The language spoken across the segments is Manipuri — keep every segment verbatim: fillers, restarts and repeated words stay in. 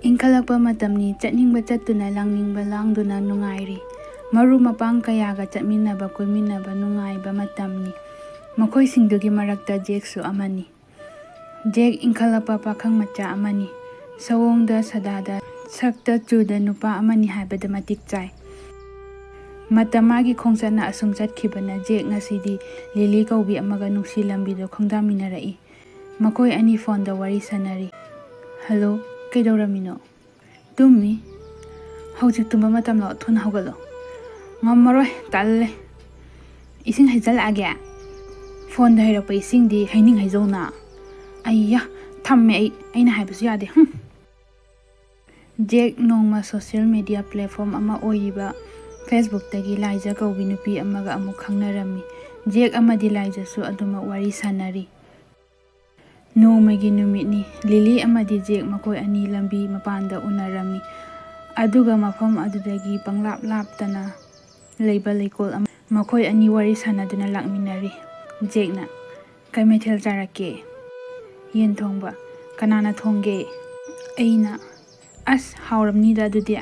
ꯏꯟꯈꯠꯂꯛꯄ ꯃꯇꯝꯅꯤ, ꯆꯠꯅꯤꯡꯕ ꯆꯠꯇꯨꯅ, ꯂꯥꯡꯅꯤꯡꯕ ꯂꯥꯡꯗꯨꯅ ꯅꯨꯡꯉꯥꯏꯔꯤ꯫ ꯃꯔꯨꯞ ꯃꯄꯥꯡ ꯀꯌꯥꯒ ꯆꯠꯃꯤꯟꯅꯕ ꯀꯣꯏꯃꯤꯟꯅꯕ ꯅꯨꯡꯉꯥꯏꯕ ꯃꯇꯝꯅꯤ꯫ ꯃꯈꯣꯏꯁꯤꯡꯗꯨꯒꯤ ꯃꯔꯛꯇ ꯖꯦꯛꯁꯨ ꯑꯃꯅꯤ꯫ ꯖꯦꯛ ꯏꯟꯈꯠꯂꯛꯄ ꯄꯥꯈꯪ ꯃꯆꯥ ꯑꯃꯅꯤ꯫ ꯁꯑꯣꯡꯗ ꯁꯗꯥꯗ, ꯁꯛꯇ ꯆꯨꯗ ꯅꯨꯄꯥ ꯑꯃꯅꯤ ꯍꯥꯏꯕꯗ ꯃꯇꯤꯛ ꯆꯥꯏ꯫ ꯃꯇꯝ ꯃꯥꯒꯤ ꯈꯣꯡꯆꯠꯅ ꯑꯁꯨꯝ ꯆꯠꯈꯤꯕꯅ ꯖꯦꯛ ꯉꯁꯤꯗꯤ ꯂꯤꯂꯤ ꯀꯧꯕꯤ ꯑꯃꯒ ꯅꯨꯡꯁꯤ ꯂꯝꯕꯤꯗ ꯈꯣꯡꯗꯥꯃꯤꯟꯅꯔꯛꯏ꯫ ꯃꯈꯣꯏ ꯑꯅꯤ ꯐꯣꯟꯗ ꯋꯥꯔꯤ ꯁꯥꯟꯅꯔꯤ꯫ "ꯍꯜꯂꯣ, ꯀꯩꯗꯧꯔꯝꯃꯤꯅꯣ?" "ꯇꯨꯝꯃꯤ꯫ ꯍꯧꯖꯤꯛ ꯇꯨꯝꯕ ꯃꯇꯝꯂꯣ? ꯊꯨꯅ ꯍꯧꯒꯠꯂꯣ꯫" "ꯉꯝꯃꯔꯣꯏ, ꯇꯜꯂꯦ꯫ ꯏꯁꯤꯡ ꯍꯩꯖꯤꯜꯂꯛꯑꯒꯦ?" "ꯐꯣꯟꯗ ꯍꯩꯔꯛꯄ ꯏꯁꯤꯡꯗꯤ ꯍꯩꯅꯤꯡ ꯍꯩꯖꯧꯅ꯫" "ꯑꯩꯌꯥ, ꯊꯝꯃꯦ ꯑꯩ, ꯑꯩꯅ ꯍꯥꯏꯕꯁꯨ ꯌꯥꯗꯦ, ꯍꯨꯝ꯫" ꯖꯦꯛ ꯅꯣꯡꯃ ꯁꯣꯁꯤꯌꯦꯜ ꯃꯤꯗꯤꯌꯥ ꯄ꯭ꯂꯦꯠꯐꯣꯝ ꯑꯃ ꯑꯣꯏꯔꯤꯕ ꯐꯦꯁꯕꯨꯛꯇꯒꯤ ꯂꯥꯏꯖ ꯀꯧꯕꯤ ꯅꯨꯄꯤ ꯑꯃꯒ ꯑꯃꯨꯛ ꯈꯪꯅꯔꯝꯃꯤ꯫ ꯖꯦꯛ ꯑꯃꯗꯤ ꯂꯥꯏꯖꯁꯨ ꯑꯗꯨꯃꯛ ꯋꯥꯔꯤ ꯁꯥꯟꯅꯔꯤ꯫ ꯅꯣꯡꯃꯒꯤ ꯅꯨꯃꯤꯠꯅꯤ꯫ ꯂꯤꯂꯤ ꯑꯃꯗꯤ ꯖꯦꯛ ꯃꯈꯣꯏ ꯑꯅꯤ ꯂꯝꯕꯤ ꯃꯄꯥꯟꯗ ꯎꯅꯔꯝꯃꯤ꯫ ꯑꯗꯨꯒ ꯃꯐꯝ ꯑꯗꯨꯗꯒꯤ ꯄꯪꯂꯥꯞ ꯂꯥꯞꯇꯅ ꯂꯩꯕ ꯂꯩꯀꯣꯜ ꯑꯃ ꯃꯈꯣꯏ ꯑꯅꯤ ꯋꯥꯔꯤ ꯁꯥꯟꯅꯗꯨꯅ ꯂꯥꯛꯃꯤꯟꯅꯔꯤ꯫ ꯖꯦꯛꯅ, "ꯀꯩ ꯃꯊꯦꯜ ꯆꯥꯔꯛꯀꯦ?" "ꯌꯦꯟ ꯊꯣꯡꯕ꯫" "ꯀꯅꯥꯅ ꯊꯣꯡꯒꯦ?" "ꯑꯩꯅ꯫" "ꯑꯁ, ꯍꯥꯎꯔꯝꯅꯤꯗ ꯑꯗꯨꯗꯤ꯫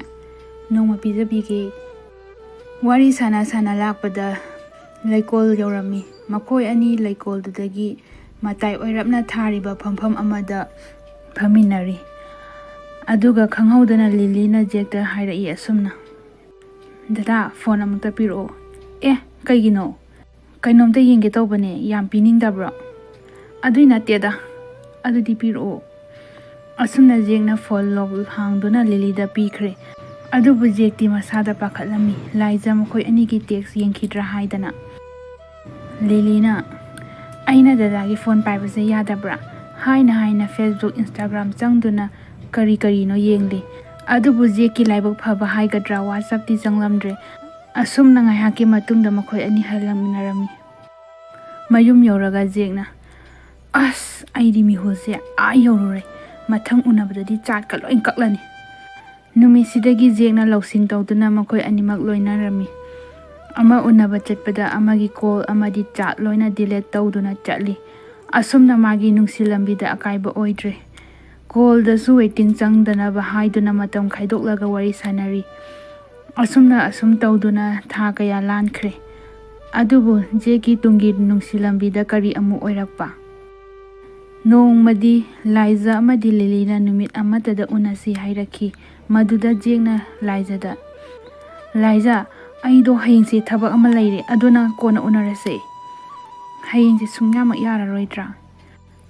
ꯅꯣꯡꯃ ꯄꯤꯖꯕꯤꯒꯦ꯫" ꯋꯥꯔꯤ ꯁꯥꯟꯅ ꯁꯥꯟꯅ ꯂꯥꯛꯄꯗ ꯂꯩꯀꯣꯜ ꯌꯧꯔꯝꯃꯤ꯫ ꯃꯈꯣꯏ ꯑꯅꯤ ꯂꯩꯀꯣꯜꯗꯨꯗꯒꯤ ꯃꯇꯥꯏ ꯑꯣꯏꯔꯞꯅ ꯊꯥꯔꯤꯕ ꯐꯝꯐꯝ ꯑꯃꯗ ꯐꯝꯃꯤꯟꯅꯔꯤ꯫ ꯑꯗꯨꯒ ꯈꯪꯍꯧꯗꯅ ꯂꯤꯂꯤꯅ ꯖꯦꯛꯇ ꯍꯥꯏꯔꯛꯏ ꯑꯁꯨꯝꯅ, "ꯗꯗꯥ, ꯐꯣꯟ ꯑꯃꯨꯛꯇ ꯄꯤꯔꯛꯑꯣ꯫" "ꯑꯦ, ꯀꯩꯒꯤꯅꯣ?" "ꯀꯩꯅꯣꯝꯇ ꯌꯦꯡꯒꯦ ꯇꯧꯕꯅꯦ, ꯌꯥꯝ ꯄꯤꯅꯤꯡꯗꯕ꯭ꯔꯣ?" "ꯑꯗꯨꯏ ꯅꯠꯇꯦꯗ, ꯑꯗꯨꯗꯤ ꯄꯤꯔꯛꯑꯣ꯫" ꯑꯁꯨꯝꯅ ꯖꯦꯛꯅ ꯐꯣꯟ ꯂꯣꯛ ꯍꯥꯡꯗꯨꯅ ꯂꯤꯂꯤꯗ ꯄꯤꯈ꯭ꯔꯦ꯫ ꯑꯗꯨꯕꯨ ꯖꯦꯛꯇꯤ ꯃꯁꯥꯗ ꯄꯥꯈꯠꯂꯝꯃꯤ꯫ ꯂꯥꯏꯖ ꯃꯈꯣꯏ ꯑꯅꯤꯒꯤ ꯇꯦꯛꯁ ꯌꯦꯡꯈꯤꯗ꯭ꯔꯥ ꯍꯥꯏꯗꯅ꯫ ꯂꯤꯂꯤꯅ, "ꯑꯩꯅ ꯗꯗꯥꯒꯤ ꯐꯣꯟ ꯄꯥꯏꯕꯁꯦ ꯌꯥꯗꯕ꯭ꯔꯥ?" ꯍꯥꯏꯅ ꯍꯥꯏꯅ ꯐꯦꯁꯕꯨꯛ, ꯏꯟꯁꯇꯥꯒ꯭ꯔꯥꯝ ꯆꯪꯗꯨꯅ ꯀꯔꯤ ꯀꯔꯤꯅꯣ ꯌꯦꯡꯂꯤ꯫ ꯑꯗꯨꯕꯨ ꯖꯦꯛꯀꯤ ꯂꯥꯏꯕꯛ ꯐꯕ ꯍꯥꯏꯒꯗ꯭ꯔꯥ, ꯋꯥꯆꯞꯇꯤ ꯆꯪꯂꯝꯗ꯭ꯔꯦ꯫ ꯑꯁꯨꯝꯅ ꯉꯥꯏꯍꯥꯛꯀꯤ ꯃꯇꯨꯡꯗ ꯃꯈꯣꯏ ꯑꯅꯤ ꯍꯜꯂꯛꯃꯤꯟꯅꯔꯝꯃꯤ꯫ ꯃꯌꯨꯝ ꯌꯧꯔꯒ ꯖꯦꯛꯅ, "ꯑꯁ, ꯑꯩꯗꯤ ꯃꯤꯍꯨꯜꯁꯦ ꯑꯥ ꯌꯧꯔꯨꯔꯦ꯫ ꯃꯊꯪ ꯎꯅꯕꯗꯗꯤ ꯆꯥꯠꯀ ꯂꯣꯏ ꯀꯛꯂꯅꯤ꯫" ꯅꯨꯃꯤꯠꯁꯤꯗꯒꯤ ꯖꯦꯛꯅ ꯂꯧꯁꯤꯡ ꯇꯧꯗꯨꯅ ꯃꯈꯣꯏ ꯑꯅꯤꯃꯛ ꯂꯣꯏꯅꯔꯝꯃꯤ꯫ ꯑꯃ ꯎꯅꯕ ꯆꯠꯄꯗ ꯑꯃꯒꯤ ꯀꯣꯜ ꯑꯃꯗꯤ ꯆꯥꯠ ꯂꯣꯏꯅ ꯗꯤꯂꯦꯠ ꯇꯧꯗꯨꯅ ꯆꯠꯂꯤ꯫ ꯑꯁꯨꯝꯅ ꯃꯥꯒꯤ ꯅꯨꯡꯁꯤ ꯂꯝꯕꯤꯗ ꯑꯀꯥꯏꯕ ꯑꯣꯏꯗ꯭ꯔꯦ꯫ ꯀꯣꯜꯗꯁꯨ ꯋꯦꯇꯤꯡ ꯆꯪꯗꯅꯕ ꯍꯥꯏꯗꯨꯅ ꯃꯇꯝ ꯈꯥꯏꯗꯣꯛꯂꯒ ꯋꯥꯔꯤ ꯁꯥꯟꯅꯔꯤ꯫ ꯑꯁꯨꯝꯅ ꯑꯁꯨꯝ ꯇꯧꯗꯨꯅ ꯊꯥ ꯀꯌꯥ ꯂꯥꯟꯈ꯭ꯔꯦ꯫ ꯑꯗꯨꯕꯨ ꯖꯦꯛꯀꯤ ꯇꯨꯡꯒꯤ ꯅꯨꯡꯁꯤ ꯂꯝꯕꯤꯗ ꯀꯔꯤ ꯑꯃꯨꯛ ꯑꯣꯏꯔꯛꯄ? ꯅꯣꯡꯃꯗꯤ ꯂꯥꯏꯖꯥ ꯑꯃꯗꯤ ꯂꯤꯂꯤꯅ ꯅꯨꯃꯤꯠ ꯑꯃꯠꯇꯗ ꯎꯅꯁꯤ ꯍꯥꯏꯔꯛꯈꯤ꯫ ꯃꯗꯨꯗ ꯖꯦꯛꯅ ꯂꯥꯏꯖꯥꯗ, "ꯂꯥꯏꯖꯥ, ꯑꯩꯗꯣ ꯍꯌꯦꯡꯁꯦ ꯊꯕꯛ ꯑꯃ ꯂꯩꯔꯦ, ꯑꯗꯨꯅ ꯀꯣꯟꯅ ꯎꯅꯔꯁꯦ꯫ ꯍꯌꯦꯡꯁꯦ ꯁꯨꯡꯌꯥꯃꯛ ꯌꯥꯔꯔꯣꯏꯗ꯭ꯔꯥ?"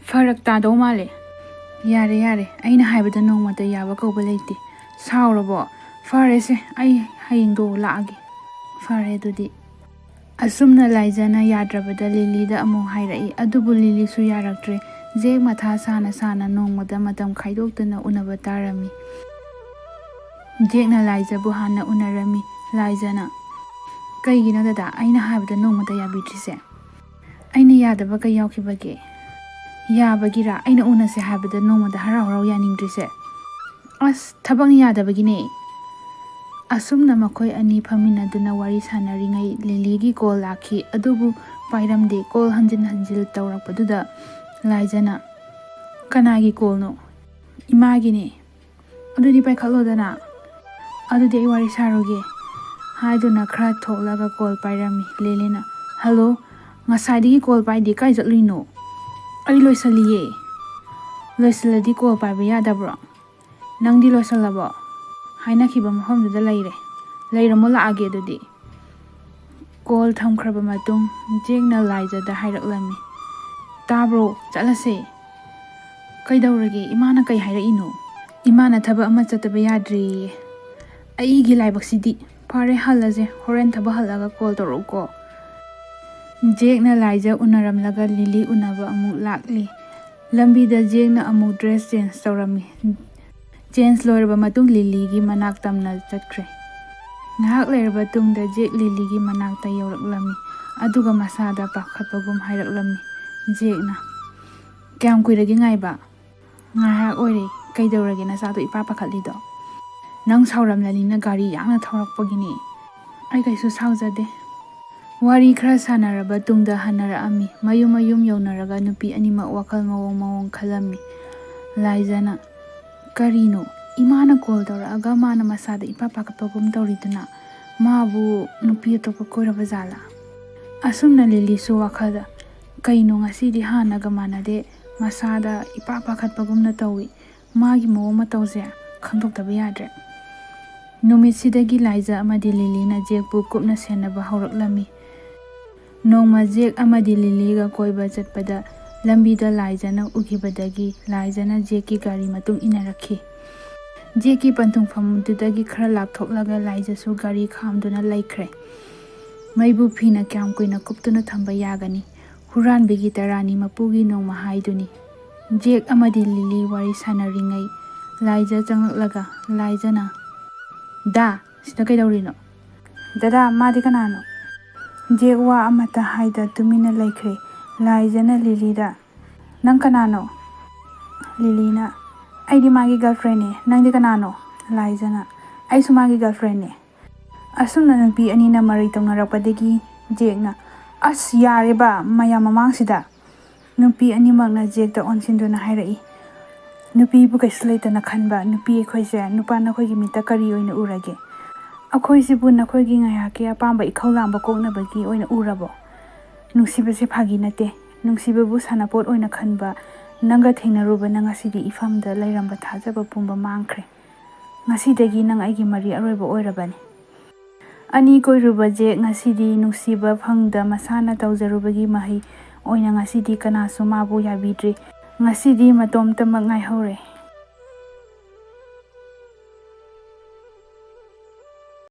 "ꯐꯔꯛ ꯇꯥꯗꯧ ꯃꯥꯜꯂꯦ꯫" "ꯌꯥꯔꯦ, ꯌꯥꯔꯦ, ꯑꯩꯅ ꯍꯥꯏꯕꯗ ꯅꯣꯡꯃꯇ ꯌꯥꯕ ꯀꯧꯕ ꯂꯩꯇꯦ꯫ ꯁꯥꯎꯔꯕꯣ? ꯐꯔꯦꯁꯦ, ꯑꯩ ꯍꯌꯦꯡꯗꯣ ꯂꯥꯛꯑꯒꯦ꯫ ꯐꯔꯦ ꯑꯗꯨꯗꯤ꯫" ꯑꯁꯨꯝꯅ ꯂꯥꯏꯖꯥꯅ ꯌꯥꯗ꯭ꯔꯕꯗ ꯂꯤꯂꯤꯗ ꯑꯃꯨꯛ ꯍꯥꯏꯔꯛꯏ꯫ ꯑꯗꯨꯕꯨ ꯂꯤꯂꯤꯁꯨ ꯌꯥꯔꯛꯇ꯭ꯔꯦ꯫ ꯖꯦꯛ ꯃꯊꯥ ꯁꯥꯅ ꯁꯥꯅ ꯅꯣꯡꯃꯗ ꯃꯇꯝ ꯈꯥꯏꯗꯣꯛꯇꯨꯅ ꯎꯅꯕ ꯇꯥꯔꯝꯃꯤ꯫ ꯖꯦꯛꯅ ꯂꯥꯏꯖꯥꯕꯨ ꯍꯥꯟꯅ ꯎꯅꯔꯝꯃꯤ꯫ ꯂꯥꯏꯖꯥꯅ, "ꯀꯩꯒꯤꯅꯣ ꯗꯗꯥ ꯑꯩꯅ ꯍꯥꯏꯕꯗ ꯅꯣꯡꯃꯇ ꯌꯥꯕꯤꯗ꯭ꯔꯤꯁꯦ? ꯑꯩꯅ ꯌꯥꯗꯕ ꯀꯩ ꯌꯥꯎꯈꯤꯕꯒꯦ? ꯌꯥꯕꯒꯤꯔꯥ ꯑꯩꯅ ꯎꯅꯁꯦ ꯍꯥꯏꯕꯗ ꯅꯣꯡꯃꯗ ꯍꯔꯥꯎ ꯍꯔꯥꯎ ꯌꯥꯅꯤꯡꯗ꯭ꯔꯤꯁꯦ?" "ꯑꯁ, ꯊꯕꯛꯅ ꯌꯥꯗꯕꯒꯤꯅꯦ꯫" ꯑꯁꯨꯝꯅ ꯃꯈꯣꯏ ꯑꯅꯤ ꯐꯝꯃꯤꯟꯅꯗꯨꯅ ꯋꯥꯔꯤ ꯁꯥꯟꯅꯔꯤꯉꯩ ꯂꯤꯂꯤꯒꯤ ꯀꯣꯜ ꯂꯥꯛꯈꯤ꯫ ꯑꯗꯨꯕꯨ ꯄꯥꯏꯔꯝꯗꯦ꯫ ꯀꯣꯜ ꯍꯟꯖꯤꯟ ꯍꯟꯖꯤꯟ ꯇꯧꯔꯛꯄꯗꯨꯗ ꯂꯥꯏꯖꯥꯅ, "ꯀꯅꯥꯒꯤ ꯀꯣꯜꯅꯣ?" "ꯏꯃꯥꯒꯤꯅꯦ꯫" "ꯑꯗꯨꯗꯤ ꯄꯥꯏꯈꯠꯂꯣꯗꯅ꯫" "ꯑꯗꯨꯗꯤ ꯑꯩ ꯋꯥꯔꯤ ꯁꯥꯔꯨꯒꯦ" ꯍꯥꯏꯗꯨꯅ ꯈꯔ ꯊꯣꯛꯂꯒ ꯀꯣꯜ ꯄꯥꯏꯔꯝꯃꯤ꯫ ꯂꯤꯂꯤꯅ, "ꯍꯜꯂꯣ, ꯉꯁꯥꯏꯗꯒꯤ ꯀꯣꯜ ꯄꯥꯏꯗꯦ, ꯀꯥꯏ ꯆꯠꯂꯨꯏꯅꯣ?" "ꯑꯩ ꯂꯣꯏꯁꯜꯂꯤꯌꯦ꯫" "ꯂꯣꯏꯁꯤꯜꯂꯗꯤ ꯀꯣꯜ ꯄꯥꯏꯕ ꯌꯥꯗꯕ꯭ꯔꯣ? ꯅꯪꯗꯤ ꯂꯣꯏꯁꯤꯜꯂꯕꯣ?" "ꯍꯥꯏꯅꯈꯤꯕ ꯃꯐꯝꯗꯨꯗ ꯂꯩꯔꯦ꯫" "ꯂꯩꯔꯝꯃꯣ, ꯂꯥꯛꯑꯒꯦ ꯑꯗꯨꯗꯤ꯫" ꯀꯣꯜ ꯊꯝꯈ꯭ꯔꯕ ꯃꯇꯨꯡ ꯖꯦꯛꯅ ꯂꯥꯏꯖꯥꯗ ꯍꯥꯏꯔꯛꯂꯝꯃꯤ, "ꯇꯥꯕ꯭ꯔꯣ? ꯆꯠꯂꯁꯦ꯫" "ꯀꯩꯗꯧꯔꯒꯦ? ꯏꯃꯥꯅ ꯀꯩ ꯍꯥꯏꯔꯛꯏꯅꯣ?" "ꯏꯃꯥꯅ ꯊꯕꯛ ꯑꯃ ꯆꯠꯇꯕ ꯌꯥꯗ꯭ꯔꯦꯌꯦ꯫" "ꯑꯩꯒꯤ ꯂꯥꯏꯕꯛꯁꯤꯗꯤ꯫ ꯐꯔꯦ, ꯍꯜꯂꯁꯦ꯫ ꯍꯣꯔꯦꯟ ꯊꯕꯛ ꯍꯜꯂꯛꯑꯒ ꯀꯣꯜ ꯇꯧꯔꯛꯎꯀꯣ꯫" ꯖꯦꯛꯅ ꯂꯥꯏꯖꯥ ꯎꯅꯔꯝꯂꯒ ꯂꯤꯂꯤ ꯎꯅꯕ ꯑꯃꯨꯛ ꯂꯥꯛꯂꯤ꯫ ꯂꯝꯕꯤꯗ ꯖꯦꯛꯅ ꯑꯃꯨꯛ ꯗ꯭ꯔꯦꯁ ꯆꯦꯟꯖ ꯇꯧꯔꯝꯃꯤ꯫ ꯆꯦꯟꯖ ꯂꯣꯏꯔꯕ ꯃꯇꯨꯡ ꯂꯤꯂꯤꯒꯤ ꯃꯅꯥꯛ ꯇꯝꯅ ꯆꯠꯈ꯭ꯔꯦ꯫ ꯉꯥꯏꯍꯥꯛ ꯂꯩꯔꯕ ꯇꯨꯡꯗ ꯖꯦꯛ ꯂꯤꯂꯤꯒꯤ ꯃꯅꯥꯛꯇ ꯌꯧꯔꯛꯂꯝꯃꯤ, ꯑꯗꯨꯒ ꯃꯁꯥꯗ ꯄꯥꯈꯠꯄꯒꯨꯝ ꯍꯥꯏꯔꯛꯂꯝꯃꯤ꯫ ꯖꯦꯛꯅ, "ꯀꯌꯥꯝ ꯀꯨꯏꯔꯒꯦ ꯉꯥꯏꯕ?" "ꯉꯥꯏꯍꯥꯛ ꯑꯣꯏꯔꯦ꯫ ꯀꯩꯗꯧꯔꯒꯦ ꯅꯁꯥꯗꯣ ꯏꯄꯥ ꯄꯥꯈꯠꯂꯤꯗꯣ?" "ꯅꯪ ꯁꯥꯎꯔꯝꯂꯅꯤꯅ ꯒꯥꯔꯤ ꯌꯥꯡꯅ ꯊꯧꯔꯛꯄꯒꯤꯅꯦ꯫" "ꯑꯩ ꯀꯩꯁꯨ ꯁꯥꯎꯖꯗꯦ꯫" ꯋꯥꯔꯤ ꯈꯔ ꯁꯥꯟꯅꯔꯕ ꯇꯨꯡꯗ ꯍꯟꯅꯔꯛꯑꯝꯃꯤ꯫ ꯃꯌꯨꯝ ꯃꯌꯨꯝ ꯌꯧꯅꯔꯒ ꯅꯨꯄꯤ ꯑꯅꯤꯃꯛ ꯋꯥꯈꯜ ꯃꯑꯣꯡ ꯃꯑꯣꯡ ꯈꯜꯂꯝꯃꯤ꯫ ꯂꯥꯏꯖꯅ, "ꯀꯔꯤꯅꯣ? ꯏꯃꯥꯅ ꯀꯣꯜ ꯇꯧꯔꯛꯑꯒ ꯃꯥꯅ ꯃꯁꯥꯗ ꯏꯄꯥ ꯄꯥꯈꯠꯄꯒꯨꯝ ꯇꯧꯔꯤꯗꯨꯅ? ꯃꯥꯕꯨ ꯅꯨꯄꯤ ꯑꯇꯣꯞꯄ ꯀꯣꯏꯔꯕ ꯖꯥꯠꯂꯥ?" ꯑꯁꯨꯝꯅ ꯂꯤꯂꯤꯁꯨ ꯋꯥꯈꯜꯗ, "ꯀꯩꯅꯣ ꯉꯁꯤꯗꯤ ꯍꯥꯟꯅꯒ ꯃꯥꯟꯅꯗꯦ, ꯃꯁꯥꯗ ꯏꯄꯥ ꯄꯥꯈꯠꯄꯒꯨꯝꯅ ꯇꯧꯏ, ꯃꯥꯒꯤ ꯃꯑꯣꯡ ꯃꯇꯧꯁꯦ ꯈꯪꯗꯣꯛꯇꯕ ꯌꯥꯗ꯭ꯔꯦ"꯫ ꯅꯨꯃꯤꯠꯁꯤꯗꯒꯤ ꯂꯥꯏꯖ ꯑꯃꯗꯤ ꯂꯤꯂꯤꯅ ꯖꯦꯛꯄꯨ ꯀꯨꯞꯅ ꯁꯦꯟꯅꯕ ꯍꯧꯔꯛꯂꯝꯃꯤ꯫ ꯅꯣꯡꯃ ꯖꯦꯛ ꯑꯃꯗꯤ ꯂꯤꯂꯤꯒ ꯀꯣꯏꯕ ꯆꯠꯄꯗ ꯂꯝꯕꯤꯗ ꯂꯥꯏꯖꯅ ꯎꯈꯤꯕꯗꯒꯤ ꯂꯥꯏꯖꯅ ꯖꯦꯛꯀꯤ ꯒꯥꯔꯤ ꯃꯇꯨꯡ ꯏꯟꯅꯔꯛꯈꯤ꯫ ꯖꯦꯛꯀꯤ ꯄꯟꯊꯨꯡꯐꯝꯗꯨꯗꯒꯤ ꯈꯔ ꯂꯥꯞꯊꯣꯛꯂꯒ ꯂꯥꯏꯖꯁꯨ ꯒꯥꯔꯤ ꯈꯥꯝꯗꯨꯅ ꯂꯩꯈ꯭ꯔꯦ꯫ ꯃꯩꯕꯨ ꯐꯤꯅ ꯀꯌꯥꯝ ꯀꯨꯏꯅ ꯀꯨꯞꯇꯨꯅ ꯊꯝꯕ ꯌꯥꯒꯅꯤ? ꯍꯨꯔꯥꯟꯕꯤꯒꯤ ꯇꯔꯥꯅꯤ ꯃꯄꯨꯒꯤ ꯅꯣꯡꯃ ꯍꯥꯏꯗꯨꯅꯤ꯫ ꯖꯦꯛ ꯑꯃꯗꯤ ꯂꯤꯂꯤ ꯋꯥꯔꯤ ꯁꯥꯟꯅꯔꯤꯉꯩ ꯂꯥꯏꯖ ꯆꯪꯂꯛꯂꯒ ꯂꯥꯏꯖꯅ, "ꯗꯥ, ꯁꯤꯗ ꯀꯩꯗꯧꯔꯤꯅꯣ?" "ꯗꯗꯥ, ꯃꯥꯗꯤ ꯀꯅꯥꯅꯣ?" ꯖꯦꯛ ꯋꯥ ꯑꯃꯠꯇ ꯍꯥꯏꯗ ꯇꯨꯃꯤꯟꯅ ꯂꯩꯈ꯭ꯔꯦ꯫ ꯂꯥꯏꯖꯅ ꯂꯤꯂꯤꯗ, "ꯅꯪ ꯀꯅꯥꯅꯣ?" ꯂꯤꯂꯤꯅ, "ꯑꯩꯗꯤ ꯃꯥꯒꯤ ꯒꯔꯜꯐ꯭ꯔꯦꯟꯅꯦ꯫ ꯅꯪꯗꯤ ꯀꯅꯥꯅꯣ?" ꯂꯥꯏꯖꯅ, "ꯑꯩꯁꯨ ꯃꯥꯒꯤ ꯒꯔꯜꯐ꯭ꯔꯦꯟꯅꯦ"꯫ ꯑꯁꯨꯝꯅ ꯅꯨꯄꯤ ꯑꯅꯤꯅ ꯃꯔꯩ ꯇꯧꯅꯔꯛꯄꯗꯒꯤ ꯖꯦꯛꯅ, "ꯑꯁ, ꯌꯥꯔꯦꯕ, ꯃꯌꯥꯝ ꯃꯃꯥꯡꯁꯤꯗ!" ꯅꯨꯄꯤ ꯑꯅꯤꯃꯛꯅ ꯖꯦꯛꯇ ꯑꯣꯟꯁꯤꯟꯗꯨꯅ ꯍꯥꯏꯔꯛꯏ, "ꯅꯨꯄꯤꯕꯨ ꯀꯩꯁꯨ ꯂꯩꯇꯅ ꯈꯟꯕ ꯅꯨꯄꯤ ꯑꯩꯈꯣꯏꯁꯦ ꯅꯨꯄꯥ ꯅꯈꯣꯏꯒꯤ ꯃꯤꯠꯇ ꯀꯔꯤ ꯑꯣꯏꯅ ꯎꯔꯒꯦ? ꯑꯩꯈꯣꯏꯁꯤꯕꯨ ꯅꯈꯣꯏꯒꯤ ꯉꯥꯏꯍꯥꯛꯀꯤ ꯑꯄꯥꯝꯕ ꯏꯈꯧ ꯂꯥꯡꯕ ꯀꯣꯛꯅꯕꯒꯤ ꯑꯣꯏꯅ ꯎꯔꯕꯣ? ꯅꯨꯡꯁꯤꯕꯁꯦ ꯐꯥꯒꯤ ꯅꯠꯇꯦ꯫ ꯅꯨꯡꯁꯤꯕꯕꯨ ꯁꯥꯟꯅꯄꯣꯠ ꯑꯣꯏꯅ ꯈꯟꯕ ꯅꯪꯒ ꯊꯦꯡꯅꯔꯨꯕꯅ ꯉꯁꯤꯗꯤ ꯏꯐꯝꯗ ꯂꯩꯔꯝꯕ ꯊꯥꯖꯕ ꯄꯨꯝꯕ ꯃꯥꯡꯈ꯭ꯔꯦ꯫ ꯉꯁꯤꯗꯒꯤ ꯅꯪ ꯑꯩꯒꯤ ꯃꯔꯤ ꯑꯔꯣꯏꯕ ꯑꯣꯏꯔꯕꯅꯤ"꯫ ꯑꯅꯤ ꯀꯣꯏꯔꯨꯕ ꯖꯦꯛ ꯉꯁꯤꯗꯤ ꯅꯨꯡꯁꯤꯕ ꯐꯪꯗ ꯃꯁꯥꯅ ꯇꯧꯖꯔꯨꯕꯒꯤ ꯃꯍꯩ ꯑꯣꯏꯅ ꯉꯁꯤꯗꯤ ꯀꯅꯥꯁꯨ ꯃꯥꯕꯨ ꯌꯥꯕꯤꯗ꯭ꯔꯤ꯫ ꯉꯁꯤꯗꯤ ꯃꯇꯣꯝꯇꯃꯛ ꯉꯥꯏꯍꯧꯔꯦ꯫